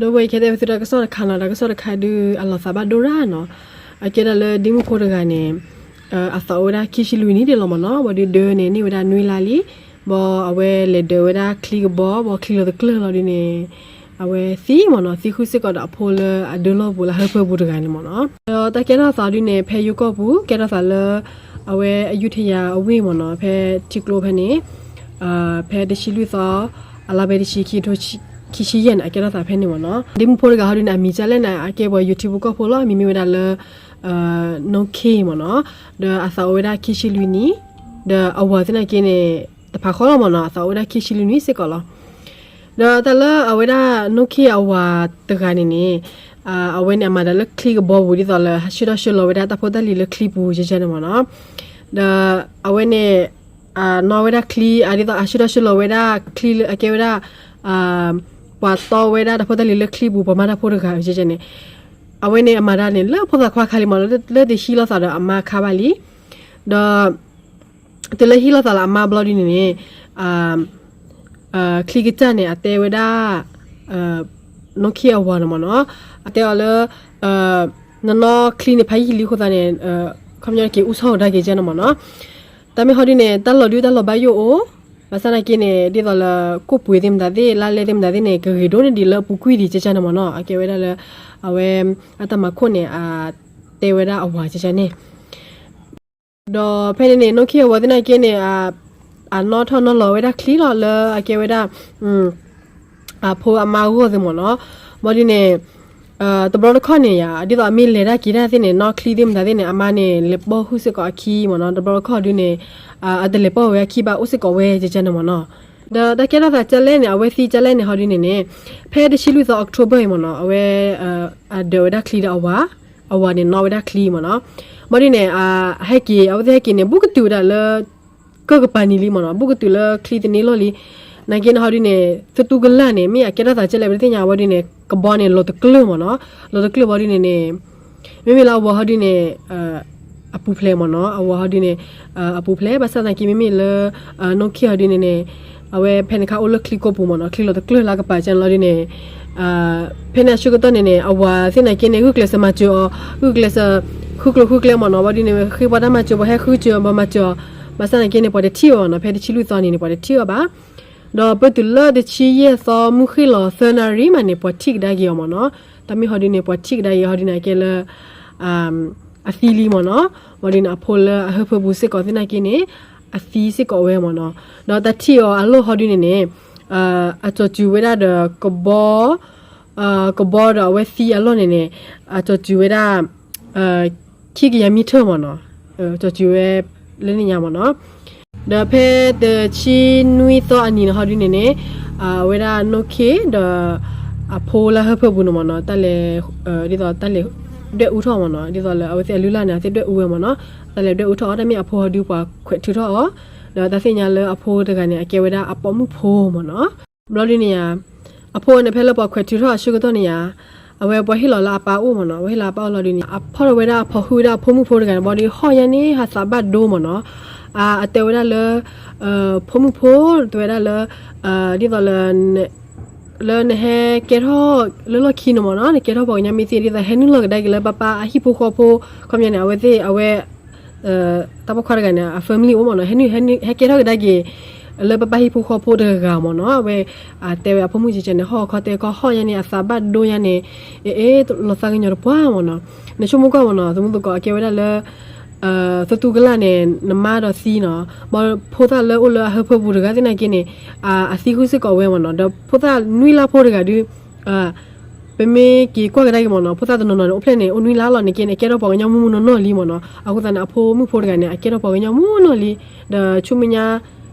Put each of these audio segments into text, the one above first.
ဒီးဝဲအံၤခဲတဲဝဲသုတၢ်ကစီၣ်တခါနီၤ, တၢ်ကစီၣ်တခါဒုးအလီၤသးဘၣ်ဒိၣ်ရၣ်နီၤ. အကဲဒၣ်လၢဒ့မုၣ်ဖိတဂၤန့ၣ် အသးအိၣ်ဝဲဒၣ်ခံဆံလွံၢ်နံၣ်ဒံးလီၤမ့ၢ်နီၤ, ဘၣ်ဒုးဒၢန့ၣ်န့ၢ်ဝဲဒၣ်နွံလါလံ, ဘၣ်အဝဲလဲၤဒၢဝဲဒၣ်ချံကဘီ, ဘၣ်ချံလီၤတကျၢၢ်လီၤဒုးန့ၣ် အဝဲသံမ့ၢ်နီၤ, သံဃုာ်စ့ၢ်ကီးဒီးအဖိလၢအဒၢလီၢ်ပူၤလၢဟၢဖၢပူၤတဂၤန့ၣ်မ့ၢ်နီၤ. ဒီးတၢ်ကဲထီၣ်သးဒုးန့ၣ် ဖဲယိၤကီၢ်ပူၤ ကဲထီၣ်သးလၢ အဝဲအယူထယၤအဝ့ၢ်မ့ၢ်နီၤ, ဖဲထံကျိဖဲန့ၣ် ဖဲတဆံလွံၢ်သီ အလါဘဲတဆံ ခံထိခံဆံယဲၢ်န့ၣ် အကဲထီၣ်သးဖဲန့ၣ်မ့ၢ်နီၤ. ဒ့မုၣ်ဖိတဂၤဟီဒုးန့ၣ် အမံၤကလဲၣ်န့ၣ် အကဲပှၤ YouTube ကီၢ်ဖိလီၤ, အမံၤမ့ၢ်ဝဲဒၣ်လၢ နီၣ်ခ့ၣ်မ့ၢ်နီၤ, ဒီးအသးအိၣ်ဝဲဒၣ်ခံဆံလွံၢ်နံၣ်, ဒီးအဝၤသ့ၣ်နာ်က့န့ၣ် တဖးဃီလီၤမ့ၢ်နီၤ, အသးအိၣ်ဝဲဒၣ်ခံဆံလွံၢ်နံၣ်စ့ၢ်ကီးလီၤ. ဒီးတၢ်လၢအဝဲဒၣ်နီၣ်ခ့ၣ်အဝၤတဂၤန့ၣ်န့ၣ် အဝဲန့ၣ်အမၤတၢ်လၢချံကဘီပူၤ ဒ်သိးလၢဟးဆှၢထီၣ်ဆှၢလီၤဝဲဒၣ်တၢ်ဖိတၢ်လံၤလၢချံပူၤကဲန့ၣ်မ့ၢ်နီၤ. ဒီးအဝဲန့ၣ် နီၣ်ဝဲဒၣ်ချံ ဒ်သိးဟးဆှၢထီၣ်ဆှၢလီၤဝဲဒၣ်ချံလၢအကဲဝဲဒၣ် ပှၤတီဝဲဒၣ်တၢ်ဖိတၢ်လံၤလၢချံပူၤ ပှၤမၤတၢ်ဖိတဂၤကဲန့ၣ် အဝဲန့ၣ်အမၤတၢ်န့ၣ် လၢဖိသၣ်ခွါခါလံမ့ၢ်နီၤ, လၢတဟံးလိာ်သးဒီးအမါခါဘၣ်လံ. ဒီး တုၤလၢဟံးလိာ်သးလၢအမါဘျီဒုးန့ၣ်န့ၣ် ချံကစၢ်န့ၣ် အတဲဝဲဒၣ် နီၣ်ခ့ၣ်အဝၤန့ၣ်မ့ၢ်နီၤ, အတဲအီၤလၢ နနီၣ်ချံန့ၣ်ဖးယံာ်လံအဃိသတးန့ၣ် ခီပညီက့ၤအူဆီၣ်ကဒါက့ၤကဲန့ၣ်မ့ၢ်နီၤ. တၢ်မ့ၢ်ဟီဒုးန့ၣ် တၢ်လီၤဒုးတၢ်လီၤဘၣ်ယိၣ်အိၣ်, ဘၣ်ဆၣ်သနာ်က့န့ၣ် ဒ်သိးလၢ ကိၣ်ပှ့ၤသ့ၣ်မတၤသ့ၣ် လါလဲသ့ၣ်မတၤသ့ၣ်န့ၣ် ကဂ့ၤဒိၣ်န့ၢ်ဒံးလၢအပူၤကွံာ်ဒံးကဲန့ၣ်မ့ၢ်နီၤ, အကဲဝဲဒၣ်လၢ အဝဲ အတၢ်မၤခိၣ်န့ၣ် အတဲဝဲဒၣ်အဝၤကဲန့ၣ် ဒီးဖဲန့ၣ်န့ၣ် နီၣ်ခ့ၣ်အဝၤသ့ၣ်နာ်က့န့ၣ် အနီၣ်ထီၣ်နီၣ်လီၤဝဲဒၣ်ချံလီၤလၢအကဲဝဲဒၣ် အဖိအမါအဂီၢ်သ့ၣ်မ့ၢ်နီၤ. ဘၣ်ဒုးန့ၣ် တဘျီတခီၣ်န့ၣ်ယါ ဒ်သိးအမ့ၢ်လဲၤတၢ်က့ၤတၢ်သ့ၣ်န့ၣ် နီၣ်ချံသ့ၣ်မတၤသ့ၣ်န့ၣ် အမါန့ၣ် လဲၤပိာ်ဟုၣ်စ့ၢ်ကီးအခံမ့ၢ်နီၤ. တဘျီတခီၣ်ဒုးန့ၣ် အတလဲၤပိာ်ဝဲအခံဘၣ် အိၣ်စ့ၢ်ကီးဝဲကဲန့ၣ်မ့ၢ်နီၤ. ဒီးတၢ်ကဲထီၣ်သးကလဲၣ်န့ၣ် အဝဲသံကလဲၣ်န့ၣ် ဟီဒုးန့ၣ်န့ၣ် ဖဲတဆံလွံၢ်သီ October အံၤမ့ၢ်နီၤ အဝဲ အဒၢးဝဲဒၣ်ချံဒီးအဝၤ, အဝၤန့ၣ်နီၣ်ဝဲဒၣ်ချံမ့ၢ်နီၤ. ဘၣ်ဒုးန့ၣ် ဟဲက့ၤ အဝဲသ့ၣ်ဟဲက့ၤန့ၣ် ဘူးကတုၤဝဲဒၣ်လၢ ကၢၢ်ကပၤနံၤလံမ့ၢ်နီၤ, ဘူးကတုၤလၢချံသန့လီၢ်လံ. နာ်က့န့ၣ်ဟီဒုးန့ၣ် သတူၢ်ကလာ်န့ၣ် မ့ၢ်အကဲထီၣ်သးကလဲၣ် ပတသ့ၣ်ညါဝဲဒုးန့ၣ် ကဘီန့ၣ် လီၤတကျၢၢ်မ့ၢ်နီၤ, လီၤတကျၢၢ်ဘၣ်ဒုးန့ၣ်န့ၣ် မ့မ့ၢ်လၢအဝၤဟီဒုးန့ၣ် အပူၤဖျဲးမ့ၢ်နီၤ, အဝၤဟီဒုးန့ၣ် အပူၤဖျဲး ဘၣ်ဆၣ်သနာ်က့ မ့မ့ၢ်လၢ နီၣ်ခ့ၣ်ဟီဒုးန့ၣ်န့ၣ် အဝဲဖဲန့ၣ်ခါအိၣ်လၢချံကိးပူၤမ့ၢ်နီၤ, ချံလီၤတကျၢၢ်လၢအကပၤကဲန့ၣ်လီၤဒုးန့ၣ် ဖဲန့ၣ်အဆၢကတီၢ်န့ၣ်န့ၣ် အဝၤသ့ၣ်နာ်က့န့ၣ် ဂုာ်ကျဲးစၢးမၤစၢၤအီၤ, ဂုာ်ကျဲးစၢး ဃုကျိၤဃုကျဲမ့ၢ်နီၤ, ဘၣ်ဒုးန့ၣ် ဃ့ပှၤတၢ်မၤစၢၤ ပှၤဟဲဃုစၢၤ ပှၤမၤစၢၤအီၤ, ဘၣ်ဆၣ်သနာ်က့န့ၣ် ပှၤတထံၣ်အီၤနီၤ, ဖဲတဆံလွံၢ်သီန့ၣ်န့ၣ် ပှၤတထံၣ်အီၤဘၣ်. ဒီးပတုၤလၢတဆံယဲၢ်သီ မုၢ်ဃ့ၢ်လီၤသၢနၣ်ရံၣ်မးန့ၣ် ပှၤထံၣ်ကဒါက့ၤအီၤမ့ၢ်နီၤ. တၢ်မ့ၢ်ဟီဒုန့ၣ် ပှၤထံၣ်ကဒါက့ၤဟီဒုန့ၣ် အကဲလၢ အသံလံမ့ၢ်နီၤ. ဝံၤဒုန့ၣ် အဖိလၢအဟၢဖၢပူၤစ့ၢ်ကီးသ့ၣ်နာ်က့န့ၣ် အသံစ့ၢ်ကီးဝဲမ့ၢ်နီၤ. ဒီးတၢ်ထံၣ်အီၤအလီၢ်ဟီဒုန့ၣ်န့ၣ် အကၠီၤစုၤဝဲဒၣ်ဒီးကဘီ ကဘီဒီးအဝဲသံအလီၢ်န့ၣ်န့ၣ် အကၠီၤစုၤဝဲဒၣ် ခံကယၤမံထၢၣ်မ့ၢ်နီၤ, ကၠီၤစုၤဝဲလၢန့ၣ်ညါမ့ၢ်နီၤ. ဒီးဖဲတဆံနွံသီအနံၤန့ၣ်ဟီဒုန့ၣ်န့ၣ် အဝဲဒၣ်နီၢ်ခ့ၣ်ဒီး အဖိလၢဟၢဖၢပူၤန့ၣ်မ့ၢ်နီၤ တၢ်လဲၤ ဒ်သိးတၢ်လဲၤဒွဲၣ်အူထီၣ်မ့ၢ်နီၤ, ဒ်သိးလၢအဝဲသ့ၣ်အလုၢ်အလၢ်န့ၣ် အဝဲသ့ၣ်ဒွဲၣ်အူဝဲမ့ၢ်နီၤ, တၢ်လဲၤဒွဲၣ်အူထီၣ်အီၤ တၢ်မ့ၢ်အဖိဟီဒုပှၤခွဲးထုးထီၣ်အီၤ, ဒီးတၢ်သ့ၣ်ညါလၢအဖိတဂၤန့ၣ် အကဲဝဲဒၣ်အပိာ်မုၣ်ဖိမ့ၢ်နီၤ. ဘျီဒုန့ၣ်ဧါ အဖိန့ၣ် ဖဲလၢပှၤခွဲးထုးထီၣ်အဆၢကတီၢ်န့ၣ်ဧါ, အဝဲပှၤဟ့ၣ်လီၤလၢအပၢ်အိၣ်မ့ၢ်နီၤ, ပှၤဟ့ၣ်လီၤအပၢ်အိၣ်လီၤဒုန့ၣ် အဖီၣ်ထီၣ်ဝဲဒၣ်အဖီၣ်ဟုၣ်ဝဲဒၣ်အဖိမုၣ်ဖိတဂၤန့ၣ် ဘျီဒုဟီၣ်ညါန့ၣ် ဟးသးဘၣ်ဒိမ့ၢ်နီၤ, အတဲဝဲဒၣ်လၢ ဖိမုၣ်ဖိ တဲဝဲဒၣ်လၢ ဒ်သိးလၢ လၢနဟဲကဲထီၣ်လၢလီၢ်ခံန့ၣ်မ့ၢ်နီၤ, နကဲထီၣ်ပှၤကညီမ့ၢ်သ့ ဒ်သိးဟဲနုာ်လီၤကဒါက့ၤလၢပၢ်ပၢ်အဟံၣ်ဖိဃီဖိ, ခီပညီန့ၣ် အဝဲသ့ၣ် အဝဲ တၢ်ပိာ်ခွါတဂၤန့ၣ် အ family အိၣ်မ့ၢ်နီၤ, ဟဲနုာ် ဟဲကဲထီၣ်ကဒါက့ၤ လၢပၢ်ပၢ်ဟံၣ်ဖိဃီဖိတဂၤဂၤမ့ၢ်နီၤ, အဝဲ တဲဝဲအဖိမုၣ်ကဲကဲန့ၣ် ဟီၣ်ခီတဲကီၢ်ဟီၣ်ညါန့ၣ် အသးဘၣ်ဒိညါန့ၣ် အ့ လီၤသးကညီၤတပှၢ်မ့ၢ်နီၤ, နဆိကမိၣ်ကွၢ်မ့ၢ်နီၤ, သမူသကိးအကဲဝဲဒၣ်လၢ သတူၢ်ကလာ်န့ၣ် နမါဒီးသံနီၤ, ဘၣ်ဖိသၣ်လၢအိၣ်လၢအဟၢဖၢပူၤတဂၤသ့ၣ်နာ်က့န့ၣ် အသံဃုာ်စ့ၢ်ကီးဝဲမ့ၢ်နီၤ, ဒီးဖိသၣ်နွံလါဖိတဂၤဒု ပမ့ၢ်က့ၤကွၢ်ကဒါက့ၤမ့ၢ်နီၤ, ဖိသၣ်တနီၤနီၤန့ၣ် အိၣ်ဖျဲၣ်န့ၣ် အိၣ်နွံလါလီၤန့ၣ်က့န့ၣ် ကဲထီၣ်ပှၤကညီမုၣ်မုၣ်နီၢ်နီၢ်လံမ့ၢ်နီၤ, အဃိသတးန့ၣ် အဖိမုၣ်ဖိတဂၤန့ၣ် အကဲထီၣ်ပှၤကညီမုၣ်နီၢ်လံ, ဒီးဆူမဲာ်ညါ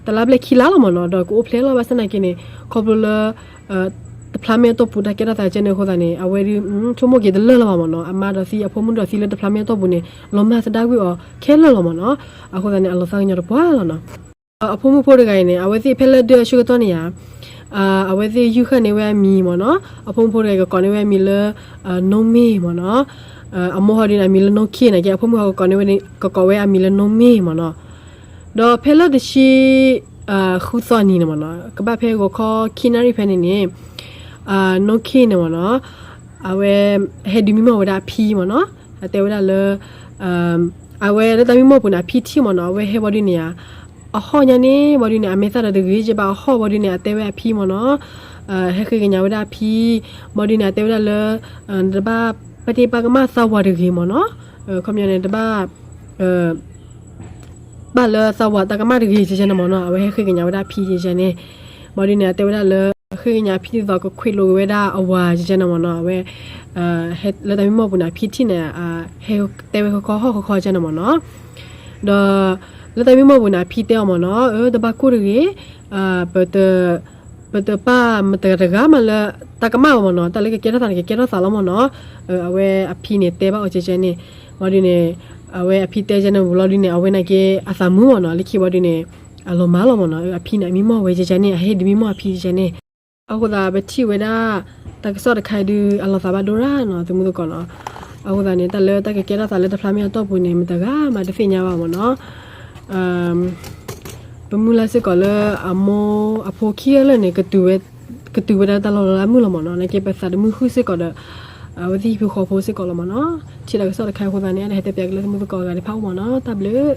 တလါဘျဲၣ်ခံလါလီၤမ့ၢ်နီၤ, ဒီးကအိၣ်ဖျဲၣ်လီၤ, ဘၣ်ဆၣ်သနာ်က့န့ၣ် ခီဖျိလၢ တဖျါမဲာ်တီၢ်ပူၤတၢ်ကဲထီၣ်သးကဲန့ၣ်အဃိသတးန့ၣ် အဝဲဒု ဆိကမိၣ်က့ၤတလၢာ်လၢၤဘၣ်မ့ၢ်နီၤ, အမါဒီးသံ အဖိမုၣ်ဒီးသံလၢတဖျါမဲာ်တီၢ်ပူၤန့ၣ် လီၤမၢ်သဒၣ်ကွံာ်အီၤခဲလၢာ်လီၤမ့ၢ်နီၤ, အဃိသတးန့ၣ် အလီၤသးကညီၤတပှၢ်လီၤနီၤ. အဖိမုၣ်ဖိတဂၤအံၤန့ၣ် အဝဲသ့ၣ်ဖဲလၢဒၢးအဆၢကတီၢ်န့ၣ်ဧါ, အဝဲသ့ၣ်ယုၢ်ဃာ်န့ၢ်ဝဲအမံၤမ့ၢ်နီၤ, အဖိမုၣ်ဖိတဂၤကကိးန့ၢ်ဝဲအမံၤလၢ နိမ့ၢ်မ့ၢ်နီၤ, အမိၢ်ဟီဒုန့ၣ် အမံၤလၢနိခံန့ၣ်က့, အဖိမုၣ်ဟီကကိးန့ၢ်ဝဲ ကကိးဝဲအမံၤလၢနိမ့ၢ်မ့ၢ်နီၤ. ဒီးဖဲလၢတဆံ ဃုသီနံၤန့ၣ်မ့ၢ်နီၤ, ကဘၣ်ဖဲဂီၤခီခံနၣ်ရံၣ်ဖဲန့ၣ်န့ၣ် နီၢ်ခ့ၣ်န့ၣ်မ့ၢ်နီၤ, အဝဲ ဟဲဒုးမံမီၢ်ဝဲဒၣ်အဖံမ့ၢ်နီၤ, အတဲဝဲဒၣ်လၢ အဝဲလၢတၢ်မံမီၢ်ပူၤန့ၣ် အဖံထံၣ်မ့ၢ်နီၤ, အဝဲဟဲဘီဒုန့ၣ်ဧါ, အဟီၣ်ညါန့ၣ် ဘီဒုန့ၣ် အမဲာ်သၣ်ဒီးတဂ့ၤကဘၣ်အဟီၣ်ဘီဒုန့ၣ် အတဲဝဲအဖံမ့ၢ်နီၤ, ဟဲဃ့ကညးဝဲဒၣ်အဖံ, ဘီဒုန့ၣ် အတဲဝဲဒၣ်လၢ နတဘၣ်ပာ်တ့ၢ်ပာ်ကမၣ်သးဝၤတဂ့ၤမ့ၢ်နီၤ, ခီပညီန့ၣ် တဘၣ် ဘၣ်လၢသးဝၤတၢ်ကမၣ်တဂ့ၤကဲကဲန့ၣ်မ့ၢ်နီၤ, အဝဲဟဲဃ့ကညးဝဲဒၣ်အဖံကဲကဲန့ၣ်, ဘီဒုန့ၣ် အတဲဝဲဒၣ်လၢ ဃ့ကညးအဖံဒ်သိးကခွ့းလိာ်က့ၤဝဲဒၣ်အဝၤကဲကဲန့ၣ်မ့ၢ်နီၤ, အဝဲ လၢတၢ်မံမီၢ်ပူၤန့ၣ် အဖံထံၣ်န့ၣ် ဟဲတဲဝဲခီခီဟီၣ်ခီခီကဲန့ၣ်မ့ၢ်နီၤ, ဒီး လၢတၢ်မံမီၢ်ပူၤန့ၣ် အဖံတဲအီၤမ့ၢ်နီၤ, အၢ တဘၣ်ကိၢ်တဂ့ၤ, ပ ပတပာ်မတၤတဂၤမးလၢ တၢ်ကမၣ်ဘၣ်မ့ၢ်နီၤ, တၢ်လၢကကဲထီၣ်သးန့ၣ် ကကဲထီၣ်သးလီၤမ့ၢ်နီၤ, အဝဲအဖံန့ၣ်တဲဘၣ်အီၤကဲကဲန့ၣ်, ဘီဒုန့ၣ် အဝဲအဖံတဲကဲန့ၣ်ဝံၤလီၤဒုန့ၣ် အဝဲန့ၣ်က့အသးမုာ်မ့ၢ်နီၤ, လၢခံဘီဒုန့ၣ် အလီၤမၢ်လီၤမ့ၢ်နီၤ, အဖံန့ၣ် အမံမီၢ်ဝဲကဲကဲန့ၣ် အဟဲဒုးမံမီၢ်အဖံကဲကဲန့ၣ်, အဃိသတး ပထံၣ်ဝဲဒၣ် တၢ်ကစီၣ်တခါအံၤဒုး အလီၤသးဘၣ်ဒိရၣ်နီၤ သုမုၢ်သကိးနီၤ, အဃိသတးန့ၣ် တၢ်လၢတၢ်ကကဲထီၣ်သးလၢတဖျါမ့ၢ်အတီၢ်ပူၤန့ၣ် မတၤတဂၤမးတသ့ၣ်ညါဘၣ်မ့ၢ်နီၤ ပမုၢ်လၢ်စ့ၢ်ကီးလၢအမိၢ်အဖိခံဂၤလၢာ်န့ၣ် ကတုၤဝဲဒၣ်တၢ်လီၢ်လၢအမုာ်လီၤမ့ၢ်နီၤ, နာ်က့ပသးတမုာ်ဃုာ်စ့ၢ်ကီးဒီး အဝဲသ့ၣ်ဟံၣ်ဖိဃီဖိစ့ၢ်ကီးလီၤမ့ၢ်နီၤ, ထံၣ်တၢ်ကစီၣ်တခါအံၤအဃိသတးန့ၣ် အတဟဲတဲပၠးက့ၤလၢသုမုၢ်သကိးအဂၤတဖၣ်အိၣ်မ့ၢ်နီၤ, တၢ်ဘျုး